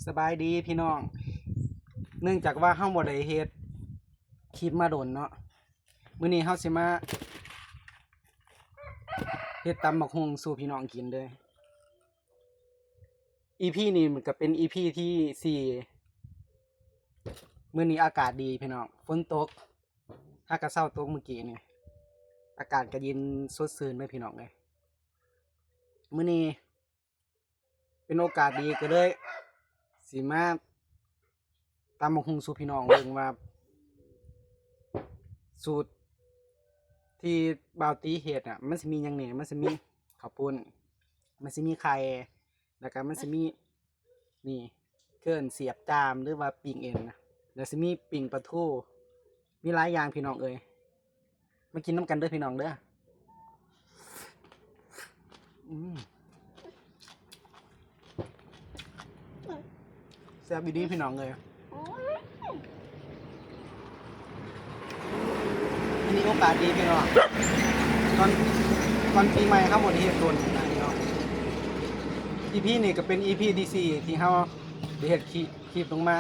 ສະບາຍດີພີ່ນ້ອງ, ເນື່ອງຈາກວ່າເຮົາບໍ່ໄດ້ເຮັດຄລິບມາດົນເນາະ, ມື້ນີ້ເຮົາຊິມາເຮັດຕຳບັກຫຸ່ງສູ່ພີ່ນ້ອງກິນເດີ້. ອີພີນີ້ມັນກະເປັນອີພີທີສີ່. ມື້ນີ້ອາກາດດີພີ່ນ້ອງ, ຝົນຕົກ, ຫາກະເຊົາຕົກມື້ກີ້ນີ້, ອາກາດກະເຢັນສົດຊື່ນເລີຍພີ່ນ້ອງເອີຍ. ມື້ນີ້ ເປັນໂອກາດດີ ກະເລີຍຊິມາຕຳບັກຫຸ່ງສູ່ພີ່ນ້ອງເບິ່ງວ່າ ສູດທີ່ບ່າວຕີເຮັດນະ ມັນຊິມີຫຍັງແດ່. ມັນຊິມີເຂົ້າປຸ້ນ, ມັນຊິມີໄຂ່ ແລ້ວກະມັນຊິມີ ນີ້ ເອີ້ນສຽບຈາມ ຫຼືວ່າປີ້ງເອັນນະ, ແລ້ວຊິມີປີ້ງປາທູ ມີຫຼາຍຢ່າງພີ່ນ້ອງເອີຍ. ມາກິນນຳກັນເດີ້ພີ່ນ້ອງເດີ້. ອືມ ແຊບອີ່ຫຼີພີ່ນ້ອງເອີຍ. ອັນນີ້ໂອກາດດີພີ່ນ້ອງ, ກ່ອນ ກ່ອນປີໃໝ່ເຮົາບໍ່ໄດ້ເຮັດດົນນະພີ່ນ້ອງ. ອີພີນີ້ກະເປັນອີພີທີສີ່ ທີ່ເຮົາໄດ້ເຮັດຄລິບ ຄລິບລົງມາ.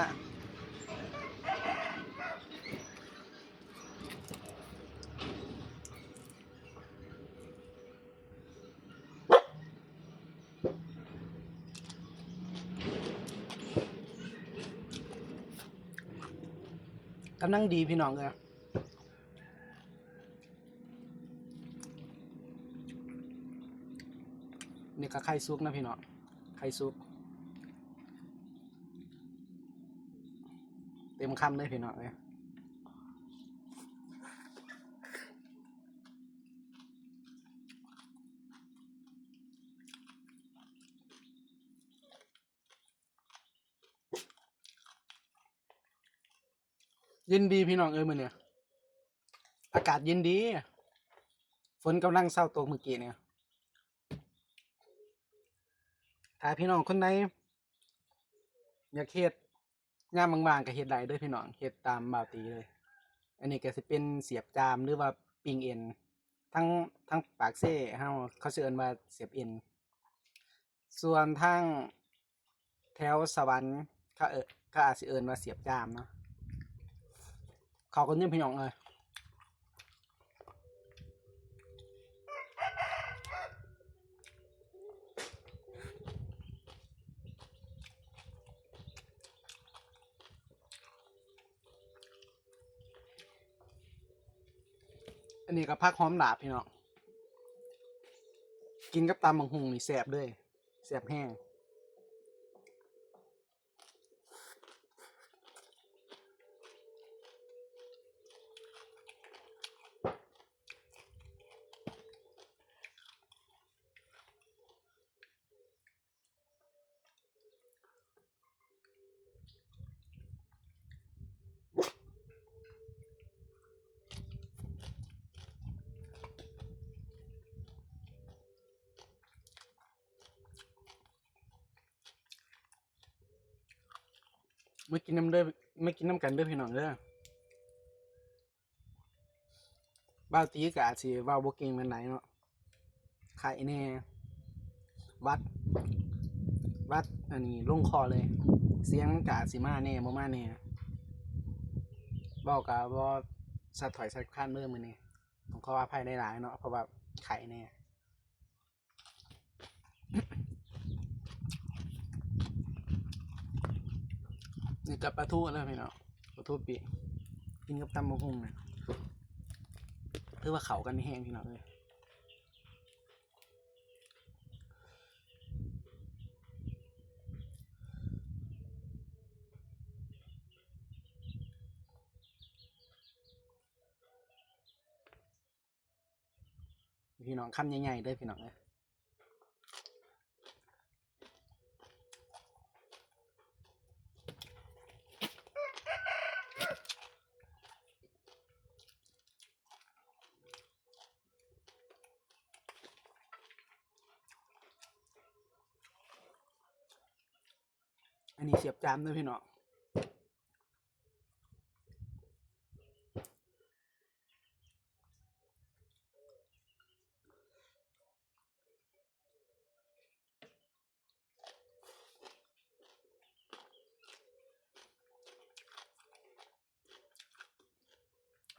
ກຳລັງດີພີ່ນ້ອງເອີຍ. ນີ້ກະໄຂ່ສຸກນະພີ່ນ້ອງ, ໄຂ່ສຸກ ເຕັມຄຳເລີຍພີ່ນ້ອງເອີຍ. ເຢັນດີພີ່ນ້ອງເອີຍ ມື້ນີ້ອາກາດເຢັນດີ, ຝົນກຳລັງເຊົາຕົກມື້ກີ້ນີ້. ຖ້າພີ່ນ້ອງຄົນໃດຢາກເຮັດ ຍາມວ່າງໆກະເຮັດໄດ້ເດີ້ພີ່ນ້ອງ, ເຮັດຕາມບ່າວຕີເລີຍ. ອັນນີ້ກະຊິເປັນສຽບຈາມ ຫຼືວ່າປີ້ງເອັນ, ທາງ ທາງປາກເຊເຮົາ ເຂົາຊິເອີ້ນວ່າສຽບເອັນ, ສ່ວນທາງແຖວສະຫວັນ ເຂົາເອີ້ນ ເຂົາອາດຊິເອີ້ນວ່າສຽບຈາມເນາະ. ເຂົ້າກັນຢູ່ພີ່ນ້ອງເອີຍ. ອັນນີ້ກະຜັກຫອມລາບພີ່ນ້ອງ, ກິນກັບຕຳບັກຫຸ່ງນີ້ແຊບເລີຍ, ແຊບແຮງ. ມາກິນນຳເດີ້ ມາກິນນຳກັນເດີ້ພີ່ນ້ອງເດີ້. ບ່າວຕີກະອາດຊິເວົ້າບໍ່ເກັ່ງປານໃດເນາະ, ໄຂ້ແດ່ ຫວັດ ຫວັດອັນນີ້ລົງຄໍເລີຍ, ສຽງມັນກະອາດຊິມາແດ່ບໍ່ມາແດ່, ເວົ້າກະບໍ່ຊັດຖ້ອຍຊັດຄຳເດີ້ມື້ນີ້, ຕ້ອງຂໍອະໄພຫຼາຍໆເນາະ ເພາະວ່າໄຂ້ແດ່. ນີ້ກະປາທູເດີພີ່ນ້ອງ, ປາທູປີ້ງ ກິນກັບຕຳບັກຫຸ່ງນີ້ ຖືວ່າເຂົ້າກັນແຮງພີ່ນ້ອງເອີຍ. ພີ່ນ້ອງ ຄຳໃຫຍ່ໆເດີ້ພີ່ນ້ອງເອີຍ. ອັນນີ້ສຽບຈາມເດີ້ພີ່ນ້ອງ. ເ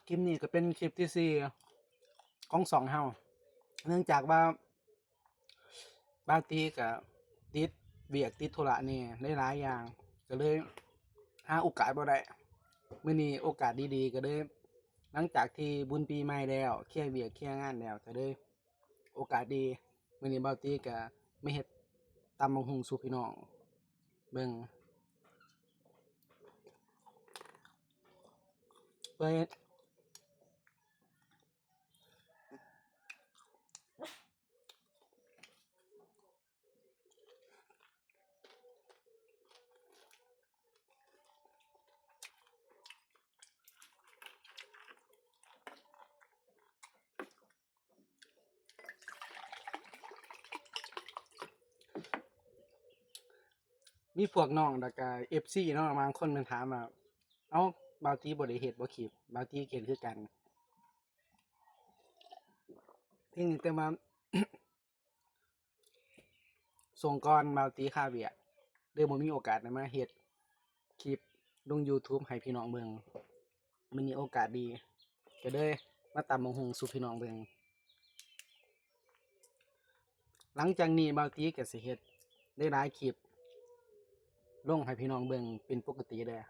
ຄລິບນີ້ກໍເປັນຄລິບທີສີ່ຂອງຊ່ອງເຮົາ ເນື່ອງຈາກວ່າບ່າວຕີກໍຕິດວຽກຕິດທຸລະແດ່ຫຼາຍໆຢ່າງ ກໍເລີຍຫາໂອກາດບໍ່ໄດ້. ມື້ນີ້ໂອກາດດີໆ ກໍເລີຍ ຫຼັງຈາກທີ່ບຸນປີໃໝ່ແລ້ວ ເຄຍວຽກເຄຍງານແລ້ວ ກໍເລີຍ ໂອກາດດີ ມື້ນີ້ບ່າວຕີກໍມາເຮັດຕຳບັກຫຸ່ງສູ່ພີ່ນ້ອງເບິ່ງ ເປີດ. ມີພວກນ້ອງ ແລ້ວກະເອັຟຊີເນາະ ບາງຄົນເພິ່ນຖາມວ່າ ເອົ້າ ບ່າວຕີບໍ່ໄດ້ເຮັດບໍ່ຄລິບ? ບ່າວຕີເຮັດຄືກັນ ພຽງແຕ່ວ່າ ຊ່ວງກ່ອນບ່າວຕີຄາວຽກ ເລີຍບໍ່ມີໂອກາດໄດ້ມາເຮັດຄລິບລົງຢູທູບໃຫ້ພີ່ນ້ອງເບິ່ງ. ມື້ນີ້ໂອກາດດີ ກໍເລີຍມາຕຳບັກຫຸ່ງສູ່ພີ່ນ້ອງເບິ່ງ. ຫຼັງຈາກນີ້ບ່າວຕີກໍຊິເຮັດໄດ້ຫຼາຍຄລິບລົງໃຫ້ພີ່ນ້ອງເບິ່ງເປັນປົກກະຕິເດີ້.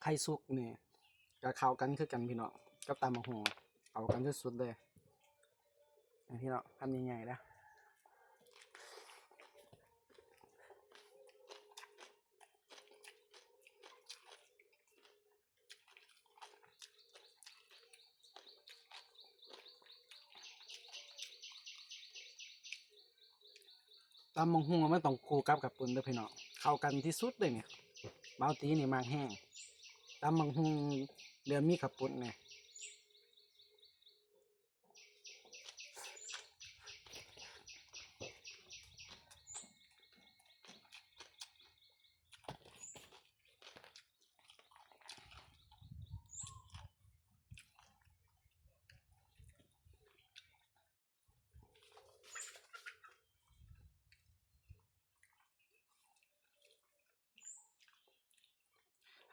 ໄຂ່ສຸກນີ້ກໍເຂົ້າກັນຄືກັນພີ່ນ້ອງ ກັບຕຳບັກຫຸ່ງ ເຂົ້າກັນສຸດໆເລີຍ. ນີ້ພີ່ນ້ອງ ຄຳໃຫຍ່ໆເດີ້. ຕຳບັກຫຸ່ງມັນຕ້ອງຄູ່ກັບເຂົ້າປຸ້ນເດີ້ພີ່ນ້ອງ ເຂົ້າກັນທີ່ສຸດເລີຍນີ້. ບ່າວຕີນີ້ມັກແຮງ ຕຳບັກຫຸ່ງແລ້ວມີເຂົ້າປຸ້ນນີ້.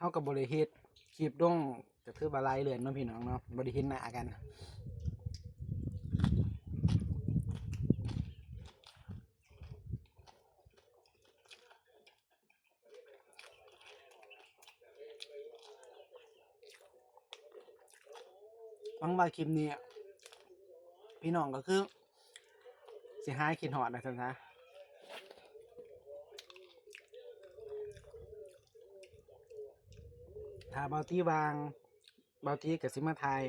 ເຮົາກໍບໍ່ໄດ້ເຮັດຄລິບລົງ ກໍຖືວ່າຫຼາຍເດືອນເນາະພີ່ນ້ອງເນາະ ບໍ່ໄດ້ເຫັນໜ້າກັນ. ຫວັງວ່າຄລິບນີ້ພີ່ນ້ອງກໍຄືຊິຫາຍຄິດຮອດວ່າຊັ້ນຊະ. ຖ້າບ່າວຕີວ່າງ ບ່າວຕີກໍຊິມາຖ່າຍ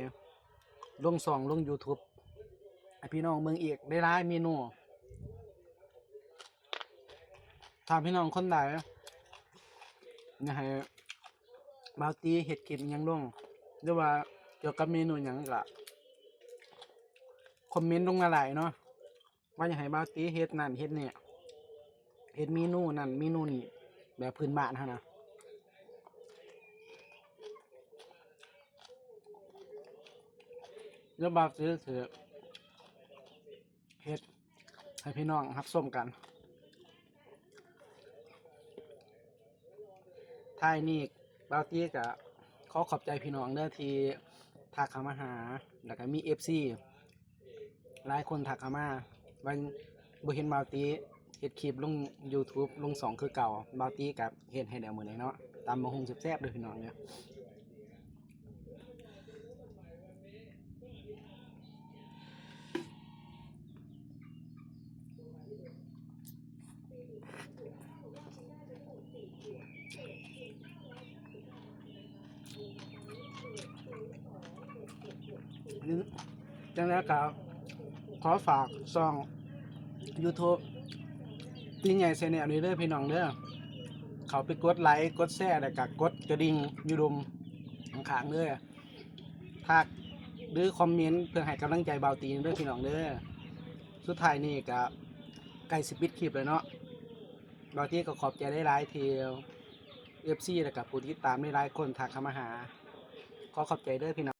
ລົງຊ່ອງ ລົງຢູທູບໃຫ້ພີ່ນ້ອງເບິ່ງອີກຫຼາຍໆເມນູ. ຖ້າພີ່ນ້ອງຄົນໃດຢາກໃຫ້ບ່າວຕີເຮັດຄລິບຫຍັງລົງ ຫຼືວ່າກ່ຽວກັບເມນູຫຍັງ ກໍຄອມເມັນລົງມາໄດ້ເນາະ. ວ່າຢາກໃຫ້ບ່າວຕີເຮັດນັ້ນເຮັດນີ້ ເຮັດເມນູນັ້ນເມນູນີ້ ແບບພື້ນບ້ານເຮົານະ ແລ້ວບ່າວຕີຊິເຮັດໃຫ້ພີ່ນ້ອງຮັບຊົມກັນ. ທ້າຍນີ້ບ່າວຕີກໍຂໍຂອບໃຈພີ່ນ້ອງເດີ້ ທີ່ທັກເຂົ້າມາຫາ ແລ້ວກໍມີເອັຟຊີຫຼາຍຄົນທັກເຂົ້າມາວ່າບໍ່ເຫັນບ່າວຕີເຮັດຄລິບລົງຢູທູບ ລົງຊ່ອງຄືເກົ່າ. ບ່າວຕີກໍເຮັດໃຫ້ແລ້ວມື້ນີ້ເນາະ ຕຳບັກຫຸ່ງແຊບໆເດີ້ພີ່ນ້ອງເດີ້. ຈັ່ງໃດກໍຂໍຝາກຊ່ອງຢູທູບຕີໃຫຍ່ແຊນແນວນີ້ເດີ້ພີ່ນ້ອງເດີ້. ເຂົ້າໄປກົດໄລ ກົດແຊ ແລ້ວກໍກົດກະດິ່ງຢູ່ລຸ່ມຂ້າງໆເດີ້. ທັກ ຫຼື ຄອມເມັນເພື່ອໃຫ້ກຳລັງໃຈບ່າວຕີເດີ້ພີ່ນ້ອງເດີ້. ສຸດທ້າຍນີ້ກໍໃກ້ຊິປິດຄລິບແລ້ວເນາະ. ບ່າວຕີກໍຂອບໃຈຫຼາຍໆທີ່ເອັຟຊີ ແລ້ວກໍຜູ້ຕິດຕາມຫຼາຍໆຄົນທັກເຂົ້າມາຫາ. ຂໍຂອບໃຈເດີ້ພີ່ນ້ອງ.